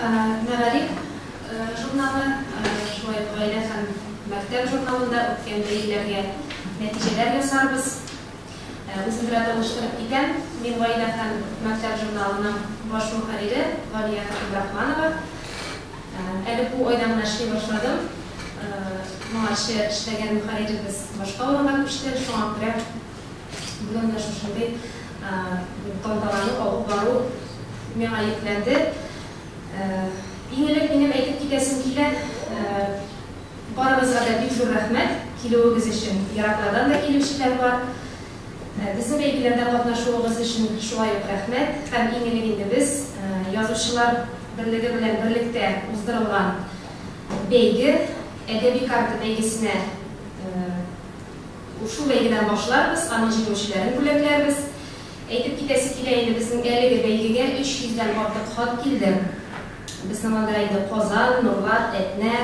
Мәгариф журналы, шулай ук Гаилә һәм мәктәп журналында үткән бәйгеләргә нәтиҗәләр ясарбыз. Үзем белән таныштырып китәм. Мин Гаилә һәм мәктәп журналының баш мөхәррире Галия Хәбибрахманова. Әле бу айда гына эшли башладым. Моңарчы эшләгән мөхәрриребез башка урынга күчте, шуңа күрә бүген менә шушындый тантананы алып бару миңа йөкләнде. Иң элек минем әйтеп китәсем килә, барыгызга да бик зур рәхмәт килүегез өчен. Ераклардан да килүчеләр бар. Безнең бәйгеләрдә катнашуыгыз өчен шулай ук рәхмәт. Һәм иң элек инде без, Язучылар берлеге белән берлектә уздырылган бәйге, Әдәби карта бәйгесенә шул бәйгедән башларбыз, аның җиңүчеләрен бүләкләрбез. Әйтеп китәсе килә инде, безнең әлеге бәйгегә 300 дән артык хат килде. Безнең анда инде Казан, Нурлат, Әтнә,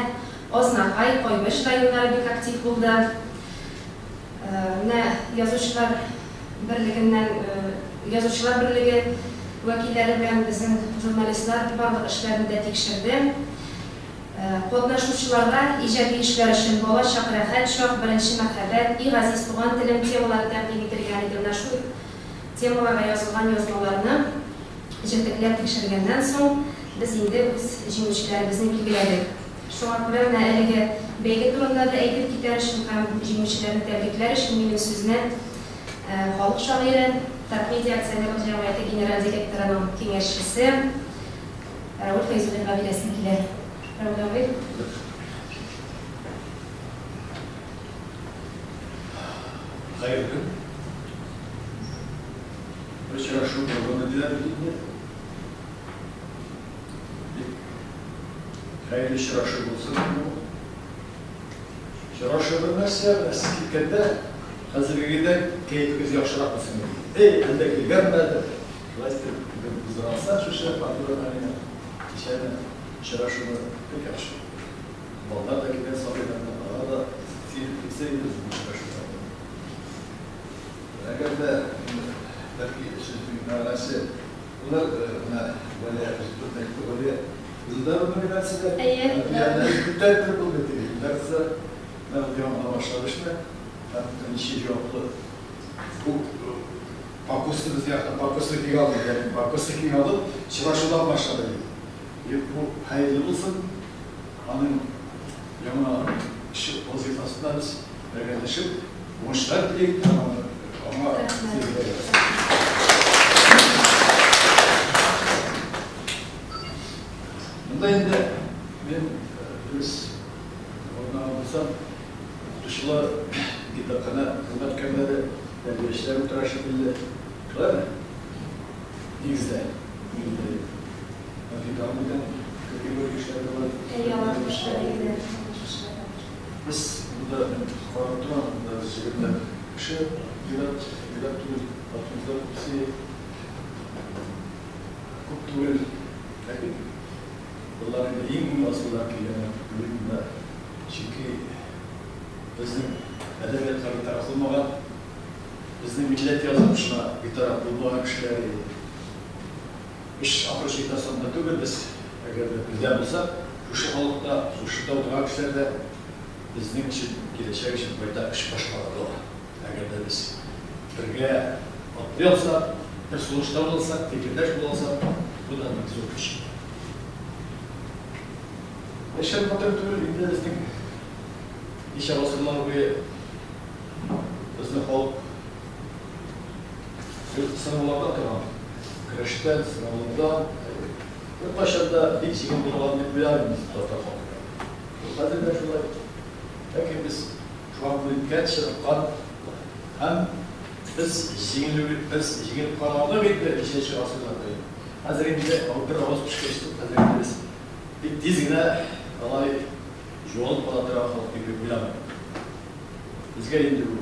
Азнакай, Кайбыч районнары бик актив булды. Менә Язучылар берлегеннән, Язучылар берлеге вәкилләре белән безнең журналистлар барлык эшләрне дә тикшерде. Катнашучыларга иҗади эшләр өчен Бала чак, рәхәт чак, Беренче мәхәббәт, И газиз туган телем темалары тәкъдим ителгән иде. Менә шул темаларга язылган язмаларны җентекләп тикшергәннән соң, без инде үз җиңүчеләребезне билгеләдек. Шуңа күрә менә әлеге бәйге турында да әйтеп китәр өчен һәм җиңүчеләрне тәбрикләр өчен минем сүзне халык шагыйре, Татмедиа акционерлык җәмгыяте генераль директорының киңәшчесе, Равил Фәйзуллинга бирәсем килә. Равил абый. Хәерле көн. Очрашу дәвам итә бит инде. Бик хәерле очрашу булсын бу. Очрашу бер нәрсә, менә сез киткәндә, хәзергегедән кәефегез яхшырак булсын иде. Эй, әллә килгәнме әле? Шулай итеп, бүген уздыралса шушы матур кичәне, очрашуны бик яхшы. Балалар да килгән, сабыйлар да, алар да сөенеп китсә инде безнең очрашудан. Әгәр дә, бәлки, сүзнең мәгънәсе булыр, менә Галия үзе турында әйтте, Галия үзе дә бер номинациядә. Әйе. Ягъни күптән түгел булды теге редакция. Менә ул яңа башлады эшне. Һәм ничә җаваплы бу Покосны безнең якта покосны киң алды, ягъни покосны киң алып, чыгашудан башлады. Юк, бу хәерле булсын. Аның яңа эш вазифасында без бергәләшеп уңышлар телик һәм аны аңа сәлам. Монда инде мин дөрес урыннан булсам, укытучылар, китапханә хезмәткәрләре, тәрбиячеләр утыра шикелле. Шулаймы? Нигездә. Нигездә. Бәлки тагын бүтән категория кешеләр дә бар. Әйе, алар кушыла билгеле. Без монда мин карап торам, монда без егермеләп кеше ир-ат, ир-ат түгел, хатын-кызлар күбесе. Күп түгел. Ләкин болар инде иң асылдан килгәннәр дип уйлыйм монда. Чөнки безнең әдәбиятка битараф булмаган, безнең милләт язмышына битараф булмаган кешеләр иде. Эш ахыр чиктә санда түгел, без әгәр дә бердәм булсак, шушы халыкта, шушында утырган кешеләр дә безнең өчен, киләчәк өчен байтак эш башкарырга була. Әгәр дә без бергә атлый алсак, бер сулышта була алсак, фикердәш була алсак, бу да бик зур көч. Эшем матур түгел, инде безнең ничә гасырлар буе безнең халык гел сынауларда торган. Көрәштән, сынаулардан беркайчан да бик җиңел булган дип уйламыйм без татар халкы. Ул хәзер дә шулай. Ләкин без шуңа күнеккән, чыныккан һәм без җиңелү, без җиңелеп калмадык инде ничәнче гасырлар буе. Хәзер инде бер авыз пешкәч, хәзер инде без Бик тиз генә алай югалып кала торган халык дип уйламыйм. Безгә инде бу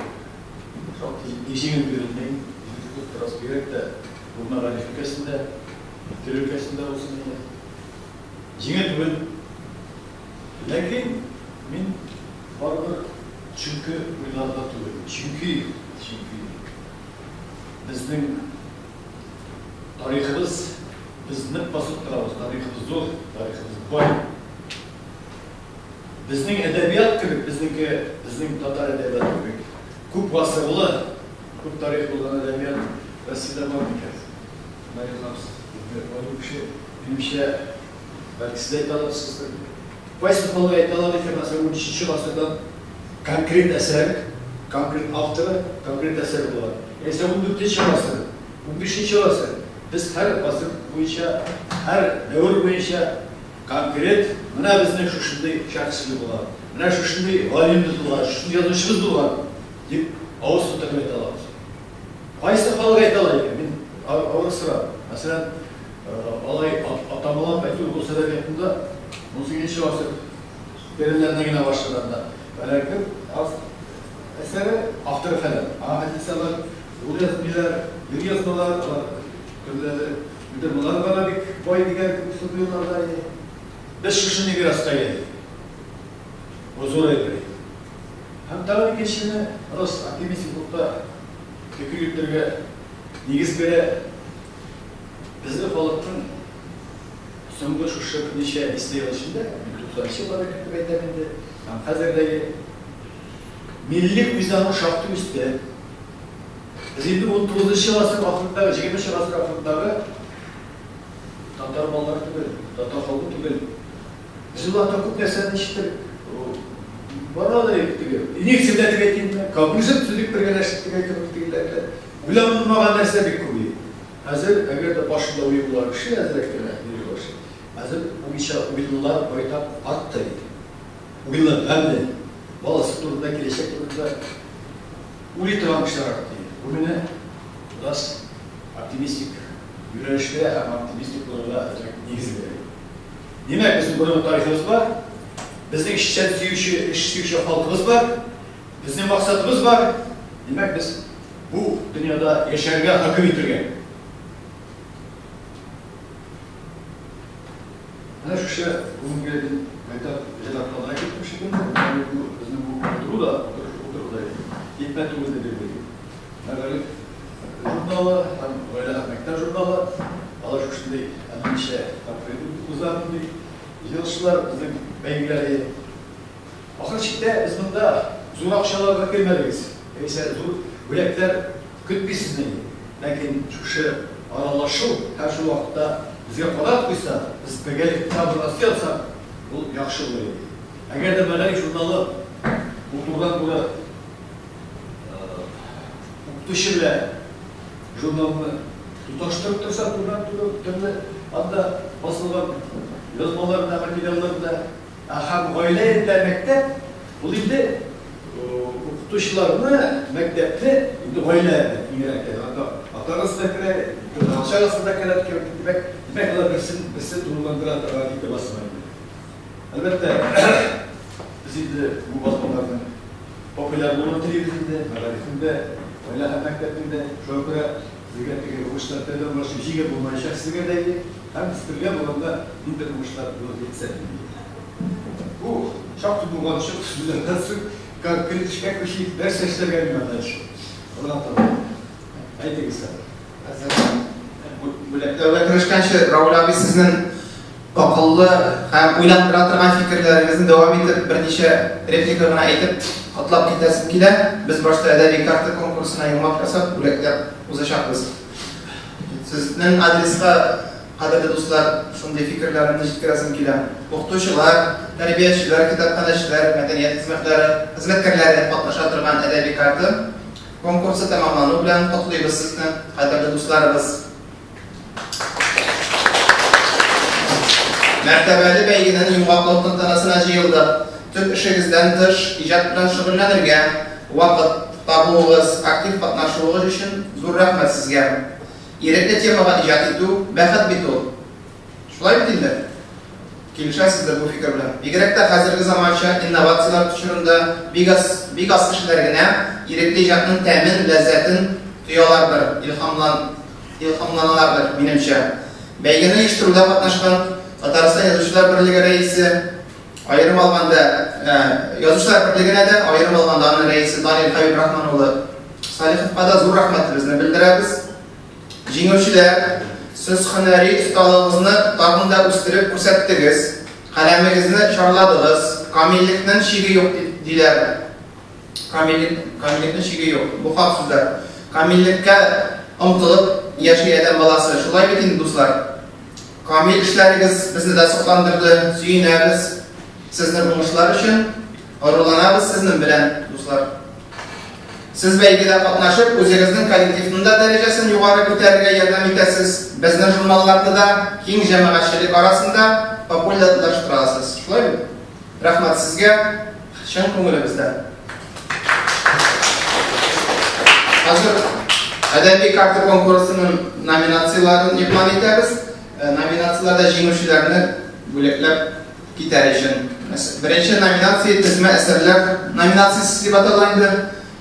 шактый бик җиңел бирелми. Җиңел бераз бигрәк тә бу мәгариф өлкәсендә, тел өлкәсендә булсын инде. Җиңел түгел. Ләкин мин барыбер чөнки уйларда түгел. Чөнки, чөнки безнең тарихыбыз, без нык басып торабыз тарихыбыз. Тарихыбыз зур, тарихыбыз бай. Безнең әдәбият кебек, безнеке, безнең татар әдәбияты кебек күп гасырлы, күп тарих булган әдәбият Россиядә бар микән? Менә язабыз. Бу кеше, минемчә, бәлки сез әйтә алырсыздыр. Кайсы халык әйтә ала икән, мәсәлән, 13 гасырдан конкрет әсәр, конкрет авторы, конкрет әсәр була. Яисә 14 гасыр, 15 гасыр. Без һәр гасыр буенча, һәр дәвер буенча конкрет менә безнең шушындый шәхесебез булган, менә шушындый галимебез булган, шушындый язучыбыз булган дип авыз тутырып әйтә алабыз. Кайсы халык әйтә ала икән? Мин авыр сорау. Мәсәлән, алай атамалап әйтү рус әдәбиятында 18 гасыр тирәләренә генә башланганда. Бәләкем әсәре авторы фәлән. Аңа хәтлесе алар ул язмыйлар, бер язмалар, алар төрле уйдырмалар гына бик бай дигән соңгы елларда. Без шушындый мираска ия. Бу зур әйбер. Һәм тагын икенчене, рус оптимистик рухта фикер йөртергә нигез бирә. Безнең халыкның соңгы шушы берничә дистә ел эчендә, мин 90 елларда кертеп әйтәм инде, һәм хәзердәге милли үзаңы шактый үсте. Без инде 19 гасыр ахырындагы, 20 гасыр ахырындагы татар балалары түгел, татар халкы түгел. Без ул вакытта күп нәрсәне ничектер бара да теге. Инерция белән дип әйтимме, коммунизм төзек бергәләшеп дип әйтим, тегеләр белән. Уйланылмаган нәрсә бик күп иде. Хәзер, әгәр дә башында уе булган кеше әзрәк кенә йөри башлый. Хәзер уйча уйлылар байтак артты инде. Уйлы, гамьле, баласы турында, киләчәк турында уйлый торган кешеләр артты инде. Бу мине бераз оптимистик юнәлешкә һәм оптимистик булырга әзрәк нигез бирә. Димәк, безнең борынгы тарихыбыз бар, безнең эшчән сөюче, эш сөюче халкыбыз бар, безнең максатыбыз бар. Димәк, без бу дөньяда яшәргә хөкем ителгән. Менә шушы бүгенге мин байтак җайлап калдыра киттем шикелле. Менә бу безнең бу утыру да, утыру да икмәк түгел дип уйлыйм. Мәгариф журналы һәм гаилә һәм мәктәп журналы алар шушындый әллә ничә тапкыр уза мондый җыелышлар, безнең бәйгеләр. Ахыр чиктә без монда зур акчаларга килмәдегез, яисә зур бүләкләр көтмисезмени? Ләкин шушы аралашу һәм шул вакытта безгә канат куйса, без бергәлектә бер ясый алсак, ул яхшы булыр иде. Әгәр дә Мәгариф журналы ул турыдан-туры укытучы белән журналны тоташтырып торса, турыдан-туры төрле анда басылган язмалар белән, материаллар белән, Ә һәм гаилә инде мәктәп, ул инде укытучыларны, мәктәпне инде гаилә киңрәк керә. Анда ата-анасы да керә, бала-чагасы да керә, димәк, димәк, алар берсен берсе тулыландыра торган ике басма инде. Әлбәттә, без инде бу басмаларның популяр булуын телибез инде, мәгарифнең дә, гаилә һәм мәктәпнең дә. Шуңа күрә сезгә теге уңышлар теләүдән башка җиңел булмаячак сезгә дә инде. Һәм без бергә булганда ниндидер уңышлар булыр дип исәплим. Бу шактый булганчык сүзләрдән соң конкрет эшкә күчик, нәрсә эшләргә миңа дальше? Алга таба. Әйтегез хәзер. Хәзер бүләкләүгә керешкәнче, Рауль абый, сезнең акыллы һәм уйландыра торган фикерләрегезне дәвам итеп, берничә реплика гына әйтеп, котлап китәсем килә. Без башта әдәби карта конкурсына йомгак ясап, бүләкләп узачакбыз. Сезнең адреска, кадерле дуслар, шундый фикерләремне җиткерәсем килә. Укытучылар, тәрбиячеләр, китапханәчеләр, мәдәният хезмәтләре, хезмәткәрләре катнаша торган әдәби карта конкурсы тәмамлану белән котлыйбыз сезне, кадерле дусларыбыз. Мәртәбәле бәйгенең йомгаклау тантанасына җыелдык. Төп эшегездән тыш, иҗат белән шөгыльләнергә вакыт табуыгыз, актив катнашуыгыз өчен зур рәхмәт сезгә. Ирекле темага иҗат итү, бәхет бит ул. Шулай бит инде? Килешәсездер бу фикер белән. Бигрәк тә хәзерге заманча инновацияләр чорында бик аз, бик аз кешеләр генә ирекле иҗатның тәмен, ләззәтен тоялардыр, илһамлан, илһамланалардыр, минемчә. Бәйгене оештыруда катнашкан Татарстан Язучылар берлеге рәисе, аерым алганда, Язучылар берлегенә дә, аерым алганда, аның рәисе Данил Хәбибрахман улы Салиховка да зур рәхмәтебезне белдерәбез. Җиңүчеләр, Сез һөнәри осталыгыгызны тагын да үстереп күрсәттегез, каләмегезне чарладыгыз. Камиллекнең чиге юк, диләр. Камиллек, камиллекнең чиге юк. Бу хак сүзләр. Камиллеккә омтылып яши адәм баласы. Шулай бит инде, дуслар? Камил эшләрегез безне дә сокландырды, сөенәбез сезнең уңышлар өчен, горурланабыз сезнең белән, дуслар. Сез бәйгедә катнашып, үзегезнең коллективның да дәрәҗәсен югары күтәрергә ярдәм итәсез, безнең журналларны да киң җәмәгатьчелек арасында популярлаштырасыз. Шулай бит? Рәхмәт сезгә, чын күңелебездән. Хәзер әдәби карта конкурсының номинацияләрен игълан итәбез. Номинацияләрдә җиңүчеләрне бүләкләп китәр өчен. Беренче номинация тезмә әсәрләр номинациясе дип атала инде.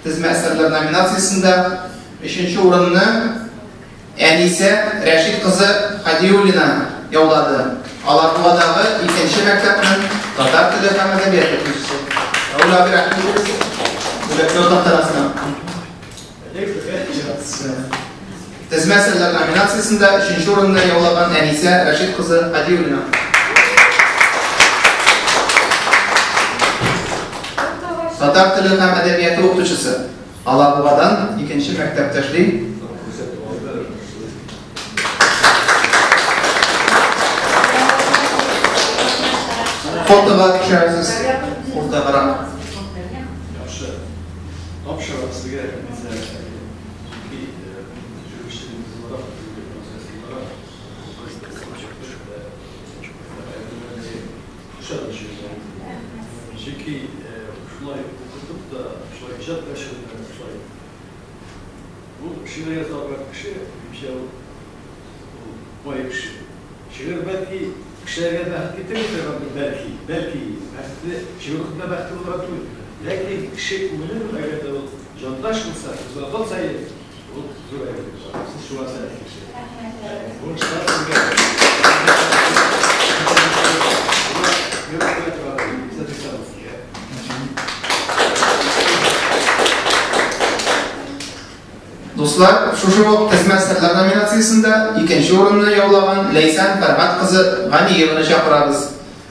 Тезмә әсәрләр номинациясендә өченче урынны Әнисә Рәшит кызы Хадиуллина яулады. Алабугадагы икенче мәктәпнең татар теле һәм әдәбият укытучысы. Рауил абый, рәхмәт итегез. Бүләкләү тантанасына. Тезмә әсәрләр номинациясендә өченче урынны яулаган Әнисә Рәшит кызы Хадиуллина. Татар теле һәм әдәбияты укытучысы. Алабугадан икенче мәктәптә эшли. Фотога төшәсез. Уртагарак. Яхшы. Тапшырам сезгә, Әнисә. Чөнки төзүчелегебез буларак, төзү буларак, чөнки шулай укытып та, шулай иҗат белән шөгыльләнеп, шулай ул шигырь яза алган кеше, минемчә, ул бай кеше. Шигырь бәлки кешеләргә бәхет китерми торгандыр, бәлки, бәлки бәхетле, шигырь укып та бәхетле булырга түгел. Ләкин кеше күңелен, әгәр дә ул җандаш булса, кузгата алса иде, ул зур әйбер була. Сез шуңа сәләтле кеше. Уңышлар сезгә. Дуслар, шушы ук тезмә әсәрләр номинациясендә икенче урынны яулаган Ләйсән Фәргать кызы Ганиеваны чакырабыз.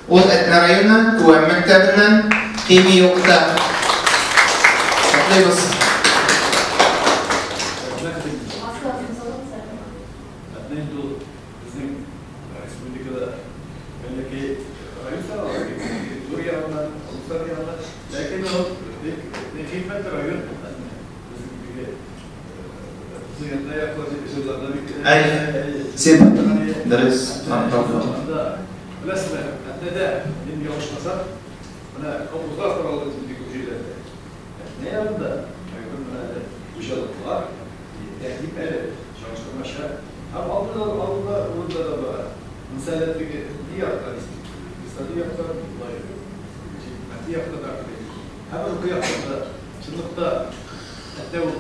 Ул Әтнә районы Күәм мәктәбеннән химия укыта. Котлыйбыз. Әтнә инде ул безнең республикада бәләкәй район санала, зур ягыннан, олысы ягыннан, ләкин ул бик кыйммәтле район. Безнең теге безнең Әтнә яклы җырларда бик Әй, син дөрес. Беләсезме, Әтнәдә, мин ялгышмасам, менә колхозлар таралды бит күп җирләрдә. Әтнә янында аерым менә әле хуҗалыклар, тәртип әле чагыштырмача һәм алдында алдында урында да бар. Монысы әле теге ни яктан, икътисади яктан, болай матди яктан да һәм рухи яктан да чынлыкта Әтнә ул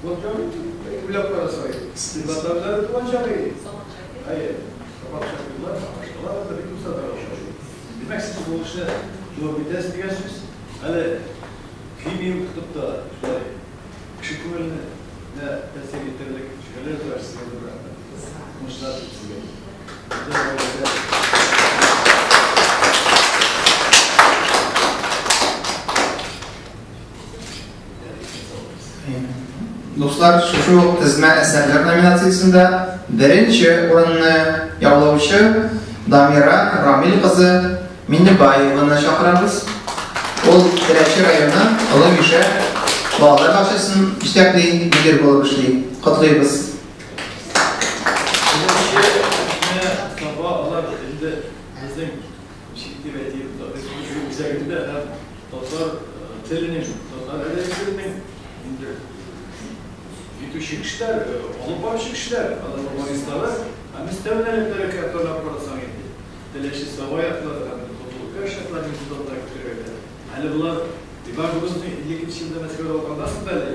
уйлап карасаң, татарлар туган чагы. Әйе, Сабак Шакирлар, башкалар да бик күп татар. Димәк, сез бу эшне дәвам итәсез дигән сүз. Әле химия укытып та шулай кеше күңеленә тәэсир итәрлек шигырьләр язасыз, сезгә зур рәхмәт. Уңышлар сезгә. Дуслар, шушы ук тезмә әсәрләр номинациясендә беренче урынны яулаучы Дамира Рамил кызы Миннебаеваны чакырабыз. Ул Теләче районы Олы Мишә балалар бакчасын җитәкли, мөдир булып эшли. Котлыйбыз. Беренче таба алар инде безнең ничек дип әйтим, республика үзәгендә һәм татар теленең, татар әдәби теленең инде җитүче кешеләр, алып баручы кешеләр, аларның варислары, һәм өстәвенә әле тәрәкә якларына карасаң инде, Теләче Саба яклары һәм Котлыкәш яклары институтларында күтәргәннәр. Әле болар Иван Грозный 52 елда Мәскәүдә алганнан соң да әле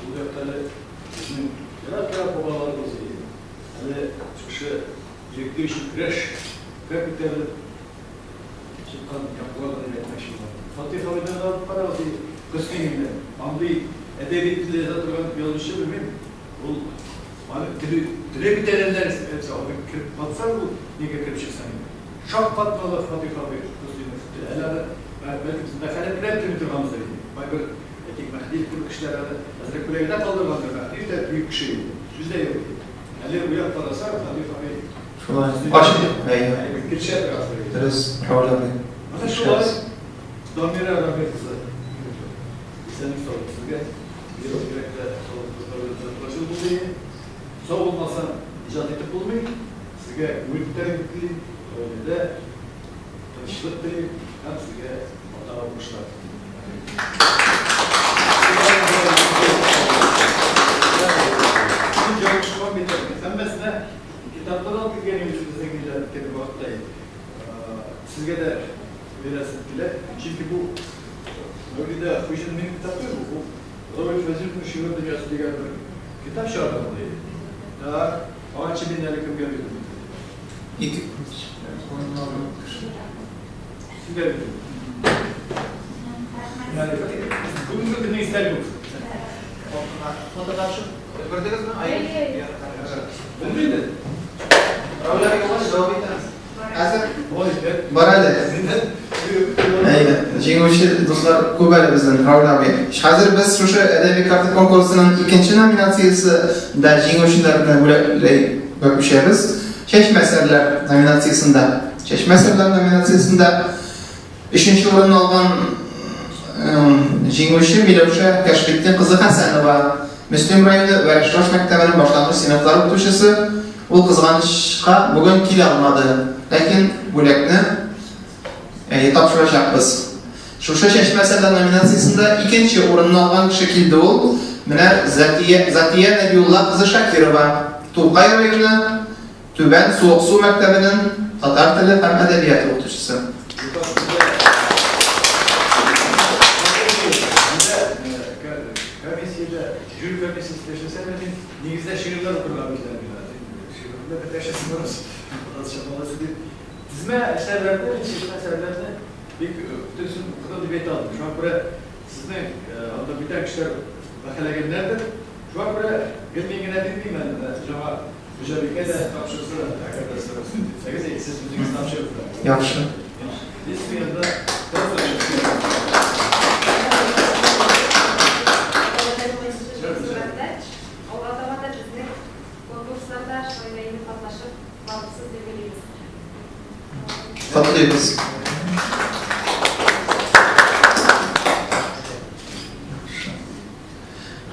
ул якта әле безнең ерак-ерак бабаларыбыз иде. Әле шушы ирекле өчен көрәшкә күтәрелеп чыккан яклар да дип әйтмәкче булам. Фатих абыйдан да алып карагыз, ди, Хөсни инде. Андый әдәби телдә яза торган язучы белмим. Ул Аны теле теле бит әле аны кереп катсаң, ул нигә кереп чыксаң инде. Шаккатмалы Фатих абый Хөсәенов. Әле аны бәлки без мәхәллә белән телми торганбыздыр инде. Кайбер әйтик Мәһдиев кебек кешеләр аны әзрәк күләгәдә калдыргандыр. Мәһдиев тә бөек кеше инде. Сүз дә юк. Әле уйлап карасаң, Фатих абый Шулай. Ачык. Әйе. Килешә торасың. Дөрес, Равил абый. Менә шулай Дамира Рамил кызы. Исәнлек саулык сезгә. Бигрәк тә саулык булды. Сау булмасаң, иҗат итеп булмый. Сезгә күңел күтәренке телим, гаиләдә тынычлык телим һәм сезгә алдагы уңышлар. Мин ялгышмам бит әле. Һәммәсенә китаплар алып килгән үзебезнең иҗат иткән вакытта. Сезгә дә бирәсем килә. Чөнки бу Мәүлидә Хуҗин минем китап түгел, бу Равил Фәзиловның шигырь дөньясы дигән бер китап чыгарды иде. Так, аңарчы мин әле кемгә бирдем? Ике. Сезгә бирдем. Бүгенге көннең истәлеге булсын. Фотога төшеп өлгердегезме? Әйе. Булды инде. Равил абый булгач, дәвам итәбез. Хәзер Ой, бар әле. Әйе, җиңүче дуслар күп әле безнең, Равил абый. Хәзер без шушы әдәби карта конкурсының икенче номинациясе дә җиңүчеләрне бүләкләүгә күчәбез. Чәчмә әсәрләр номинациясендә. Чәчмә әсәрләр номинациясендә өченче урын алган җиңүче Миләүшә Кәшбетдин кызы Хәсәнова, Мөслим районы Вәрәшбаш мәктәбенең башлангыч сыйныфлар укытучысы. Ул кызганычка бүген килә алмады, ләкин бүләкне тапшырачакбыз. Шушы чәчмә әсәрләр номинациясендә икенче урынны алган кеше килде ул. Менә Затия, Затия Нәбиулла кызы Шакирова, Тукай районы Түбән Суыксу мәктәбенең татар теле һәм әдәбияты укытучысы. Комиссиядә, жюри комиссиясе эшләсә дә мин нигездә шигырьләр укырга үзләрем Шигырьләр бетәшәсен чамалысы дип. Тезмә әсәрләрне, чишмә әсәрләрне бик бөтенесен укыдым дип әйтә алмыйм. Шуңа күрә сезнең анда бүтән кешеләр бәһаләгәннәрдер. Шуңа күрә гел мин генә бирмим әле, менә яңа хуҗабикә дә тапшырса, әгәр дә сез рөхсәт итсәгез, сез үзегез тапшырыгыз. Яхшы. Алга таба да безнең конкурсларда шулай даими катнашып барырсыз дип уйлыйбыз. Котлыйбыз.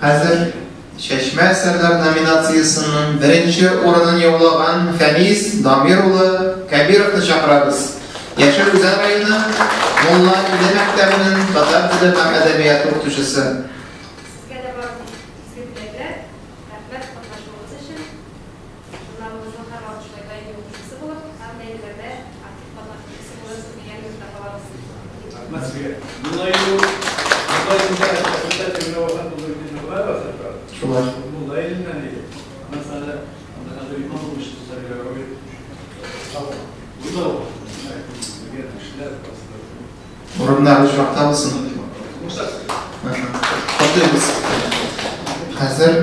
Хәзер Чәчмә әсәрләр номинациясенең беренче урынын яулаган Фәнис Дамир улы Кәбировны чакырабыз. Яшел Үзән районы Мулла Иле мәктәбенең татар теле һәм әдәбияты укытучысы. Сезгә дә бары тик изге теләкләр, рәхмәт катнашуыгыз өчен. Журналыбызның һәрвакыт шулай даими укучысы булып, һәм бәйгеләрдә актив катнашучысы булырсыз дигән өметтә калабыз. Рәхмәт сезгә. Мулла Иле Мулла Илендә хәзрәт Тәңре вафат булды бит инде, шулай Шулай. Мулла Иленнән иде. Аннан соң анда хәзер имам булмыш Сабира Равил. Бу да белгән кешеләр просто. Урыннары очракта булсын. Уңышлар сезгә. Котлыйбыз. Хәзер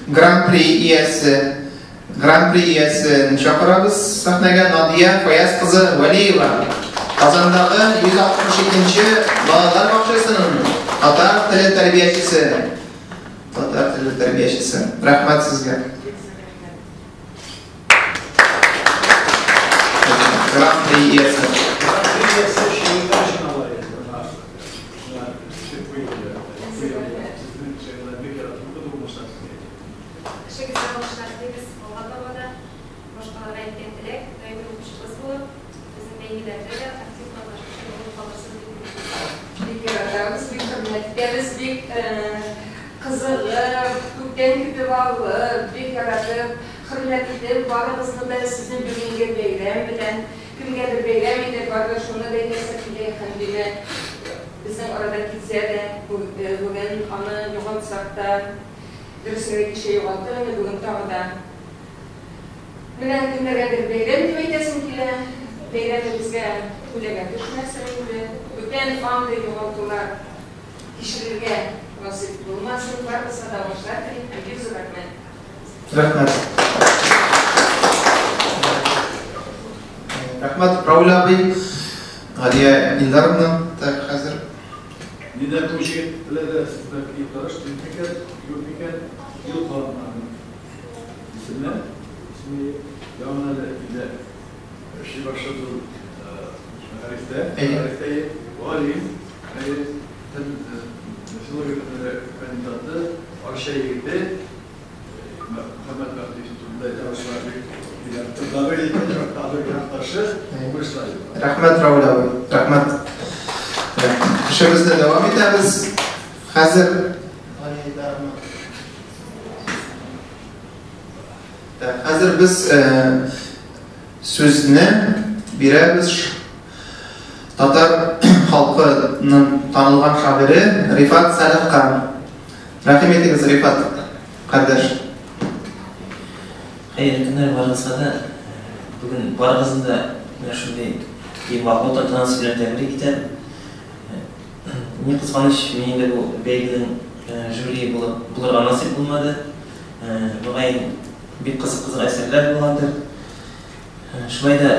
Гран-при иясе, Гран-при иясен чакырабыз сәхнәгә Надия Фаяз кызы Вәлиева. Казандагы 162 балалар бакчасының татар теле тәрбиячесе. Татар теле тәрбиячесе. Рәхмәт сезгә. Гран-при иясе. Гран-при иясе шигырьләр өчен ала инде. Сезнең шигырьләр бик яратып укыдым, уңышлар сезгә. Эшегездә уңышлар телибез. Алга таба да башкаларга әйткән теләк, даими укучыбыз булып, безнең бәйгеләрдә дә актив катнашучы булып калырсыз дип уйлыйбыз. Бик яратабыз, бик хөрмәт итәбез, бик кызыгып, күптән көтеп алып, бик яратып, хөрмәт итеп, барыгызны да сезнең бүгенге бәйрәм белән, кемгәдер бәйрәм иде, барыбер шуны да әйтәсе килә, Хәмдүнә безнең арада китсә дә, бүген аны югалтсак та, дөресрәге кичә югалттык инде, бүген тагы да. Менә кемнәргәдер бәйрәм дип әйтәсем килә, бәйрәме безгә күләгә төшмәсен инде, бүтән андый югалтулар кичерергә насыйп булмасын. Барыгызга да уңышлар телим һәм бик зур рәхмәт. Рәхмәт. Рәхмәт, Рауль абый. Галия Илдаровна, так, хәзер. Нидә бу җегет белә дә сез бәлки таныш микән, юк микән? Илһам аның исеме. Исеме яңа әле инде эшли башлады ул мәгарифтә. Мәгарифтә галим, филология фәннәре кандидаты, Арча егете Мөхәммәт Мәһдиев турында әйтә бик якташы. Рәхмәт, Рауль абый. Рәхмәт. Эшебезне дәвам итәбез. Хәзер Хәзер без сүзне бирәбез татар халкының танылган шагыйре Рифат Сәлахка. Рәхим итегез, Рифат кардәш. Хәерле көннәр барыгызга да. Бүген барыгызны да менә шундый йомгаклау тантанасы белән тәбрик итәм. Ни кызганыч, мин инде бу бәйгенең жюри булып булырга насыйп булмады. Мөгаен, бик кызык-кызык әсәрләр булгандыр. Шулай да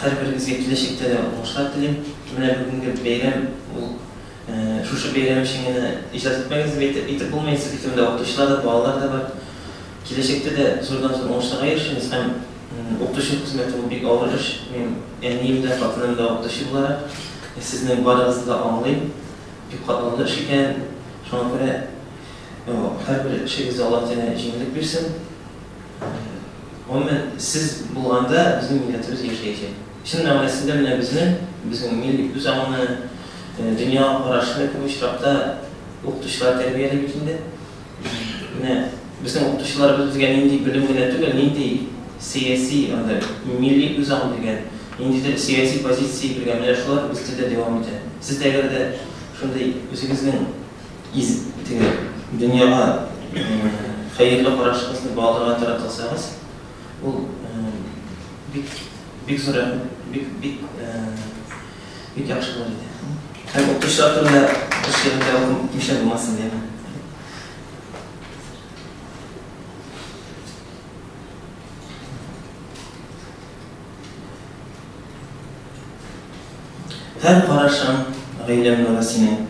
һәрберегезгә киләчәктә дә уңышлар телим. Менә бүгенге бәйрәм ул шушы бәйрәм өчен генә иҗат итмәгез дип әйтеп булмый. Сез бит монда укытучылар да, балалар да бар. Киләчәктә дә зурдан-зур уңышларга ирешегез һәм укытучы хезмәте ул бик авыр эш. Мин әнием дә, хатыным да укытучы буларак, сезнең барыгызны да аңлыйм. Бик катлаулы эш икән. Шуңа күрә һәрбер эшегездә Аллаһ Тәгалә җиңеллек бирсен. Гомумән, сез булганда безнең милләтебез яшәячәк. Чын мәгънәсендә менә безне, безнең милли үзаңны, дөньяга карашны күп очракта укытучылар тәрбияли бит инде. Менә безнең укытучыларыбыз безгә нинди белем генә түгел, нинди сәяси анда милли үзаң биргән, ниндидер сәяси позиция биргән, менә шулар бездә дә дәвам итә. Сез дә әгәр дә шундый үзегезнең из теге дөньяга хәерле карашыгызны балаларга таратылсагыз, ул бик бик зур рәхмәт, бик бик бик яхшы булыр иде. Һәм укытучылар турында бер шигырь дә укымыйча булмасын диямен. Һәр карашың гыйлем нуры синең,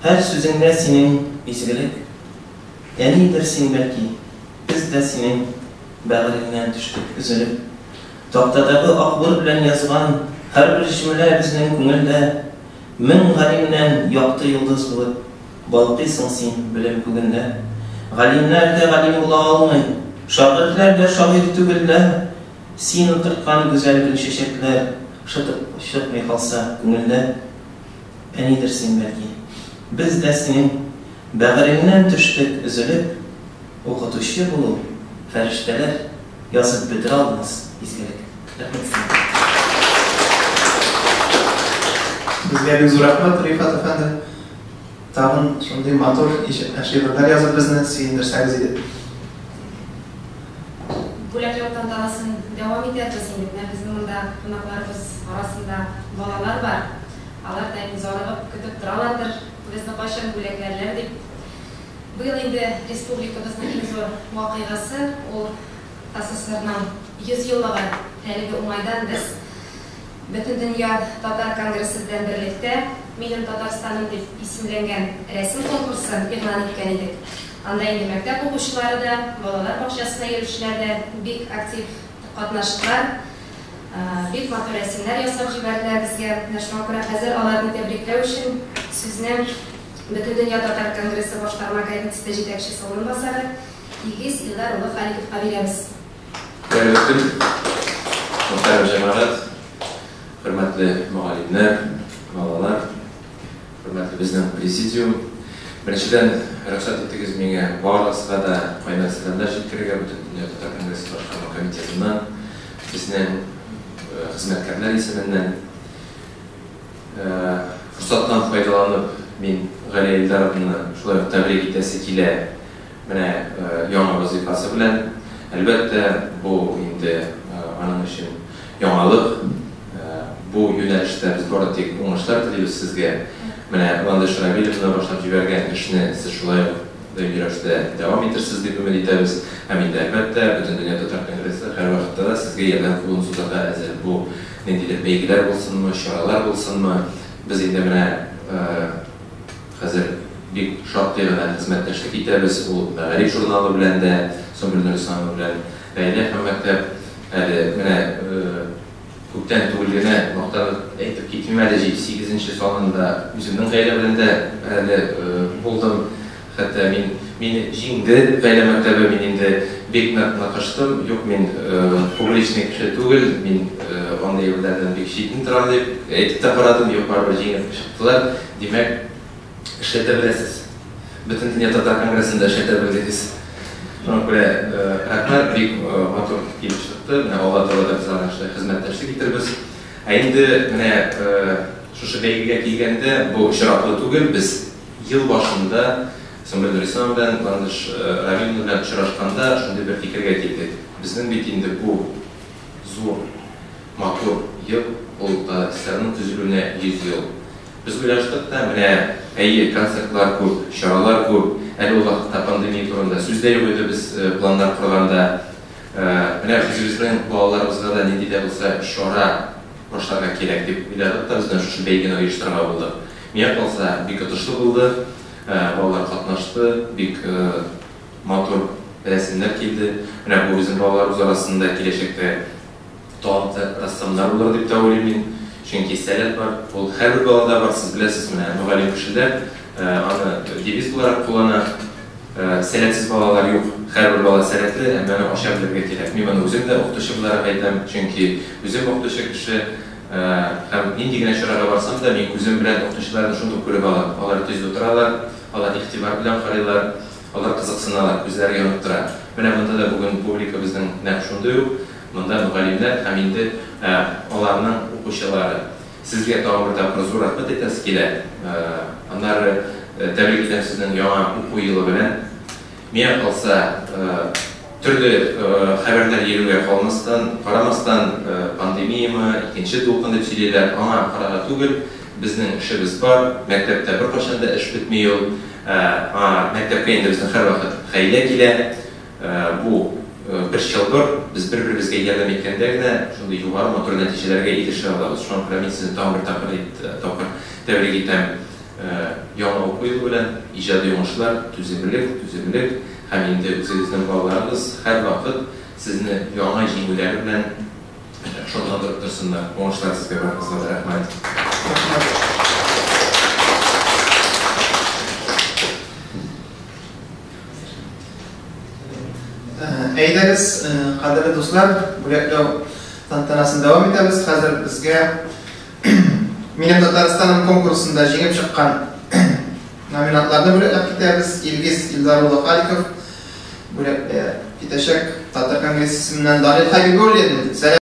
Һәр сүзеңдә синең изгелек. Әнидер син бәлки, без дә синең Бәгыреңнән төштек өзелеп. Тактадагы акбур белән язган Һәрбер җөмлә безнең күңелдә. 1000 галимнән якты йолдыз булып Балкыйсың син белем күгендә. Галимнәр дә галим була алмый, Шагыйрьләр дә шагыйрь түгел лә. Син утырткан гүзәл гөл-чәчәкләр Шытып чыкмый калса күңелдә. Әнидер син бәлки, без дә синең Бәгыреңнән төштек өзелеп. Укытучы булу, фәрештәләр Язып бетерә алмас изгелек. Рәхмәт сезгә. Сезгә бик зур рәхмәт, Рифат әфәнде. Тагын шундый матур шигырьләр язып безне сөендерсәгез иде. Бүләкләү тантанасын дәвам итәрбез инде. Менә безнең монда кунакларыбыз арасында балалар бар. Алар да инде зарыгып көтеп торалардыр, безне кайчан бүләкләрләр дип. Быел инде республикабызның иң зур вакыйгасы ул ТАССРның 100 еллыгы. Әлеге уңайдан без Бөтендөнья татар конгрессы белән берлектә Минем Татарстаным дип исемләнгән рәсем конкурсы игълан иткән идек. Анда инде мәктәп укучылары да, балалар бакчасына йөрүчеләр дә бик актив катнаштылар. Бик матур рәсемнәр ясап җибәрделәр безгә. Менә шуңа күрә хәзер аларны тәбрикләү өчен сүзне Бөтендөнья татар конгрессы башкарма комитеты җитәкчесе урынбасары Илгиз Илдар улы Халиковка бирәбез. Хәерле көн, мөхтәрәм җәмәгать, хөрмәтле мөгаллимнәр, балалар, хөрмәтле безнең президиум. Беренчедән, рөхсәт итегез миңа барыгызга да кайнар сәламнәр җиткерергә Бөтендөнья татар конгрессы башкарма комитетыннан, безнең хезмәткәрләр исеменнән. Форсаттан файдаланып, мин Галия Илдаровнаны шулай ук тәбрик итәсе килә менә яңа вазифасы белән. Әлбәттә, бу инде аның өчен яңалык. Бу юнәлештә без бары тик уңышлар телибез сезгә. Менә Ландыш Равилевна башлап җибәргән эшне сез шулай ук даими рәвештә дәвам итерсез дип өмет итәбез. Һәм инде, әлбәттә, Бөтендөнья татар конгрессы һәрвакытта да сезгә ярдәм кулын сузарга әзер. Бу ниндидер бәйгеләр булсынмы, чаралар булсынмы, без инде менә хәзер бик шактый гына хезмәттәшлек итәбез. Ул Мәгариф журналы белән дә, Сөмбел Нурисламова белән Гаилә һәм мәктәп. Әле менә күптән түгел генә мактанып әйтеп китмим әле, сигезенче санында үземнең гаилә белән дә әле булдым. Хәтта мин мине җиңде гаилә мәктәбе, мин инде бик нык ныкыштым. Юк, мин публичный кеше түгел, мин андый әйберләрдән бик читен торам дип әйтеп тә карадым. Юк, барыбер җиңеп чыктылар. Димәк, эшләтә беләсез. Бөтендөнья татар конгрессында эшләтә белдегез. Шуңа күрә рәхмәт, бик матур килеп чыкты. Менә алга таба да без аны шулай хезмәттәшлек итербез. Ә инде менә шушы бәйгегә килгәндә, бу очраклы түгел, без ел башында Сөмбел Нурисламова белән, Ландыш Равиловна белән очрашканда шундый бер фикергә килдек. Безнең бит инде бу зур, матур ел, ул ТАССРның төзелүенә 100 ел. Без уйлаштык та, менә, әйе, концертлар күп, чаралар күп, әле ул вакытта пандемия турында сүз дә юк иде без планнар корганда. Менә үзебезнең балаларыбызга да нинди дә булса чара башларга кирәк дип уйладык та, без менә шушы бәйгене оештырырга булдык. Миңа калса, бик отышлы булды, балалар катнашты, бик матур рәсемнәр килде. Менә бу безнең балаларыбыз арасында киләчәктә талантлы рәссамнар булыр дип тә уйлыйм мин. Чөнки сәләт бар, ул һәрбер балада бар, сез беләсез, менә мөгаллим кешеләр аны девиз буларак куллана. Сәләтсез балалар юк, һәрбер бала сәләтле, әмма аны ача белергә кирәк. Мин моны үзем дә укытучы буларак әйтәм, чөнки үзем укытучы кеше. Һәм нинди генә чарага барсам да, мин күзем белән укытучыларны шундук күреп алам. Алар төз утыралар, алар игътибар белән карыйлар, алар кызыксыналар, күзләре янып тора. Менә монда да бүген публика безнең нәкъ шундый ук. Монда мөгаллимнәр һәм инде аларның укучылары. Сезгә тагын бер тапкыр зур рәхмәт әйтәсе килә. Аннары тәбрик итәм сезнең яңа уку елы белән. Миңа калса, төрле хәбәрләр йөрүгә калмастан, карамастан, пандемияме, икенче дулкын дип сөйлиләр, аңа карага түгел, безнең эшебез бар, мәктәптә беркайчан да эш бетми ул. Мәктәпкә инде безнең һәрвакыт гаилә килә. Бу бер чылбыр, без бер-беребезгә ярдәм иткәндә генә шундый югары матур нәтиҗәләргә ирешә алабыз. Шуңа күрә мин сезне тагын бер тапкыр тәбрик итәм. Яңа уку елы белән, иҗади уңышлар, түземлек, түземлек һәм инде үзегезнең балаларыгыз һәрвакыт сезне яңа җиңүләре белән шатландырып торсыннар. Уңышлар сезгә барыгызга да, рәхмәт. Әйдәгез, кадерле дуслар, бүләкләү тантанасын дәвам итәбез. Хәзер безгә Минем Татарстаным конкурсында җиңеп чыккан номинантларны бүләкләп китәбез. Илгиз Илдар улы Халиков бүләк китәчәк Татар конгрессы исеменнән Данил Хәбибуллин. Сәлам.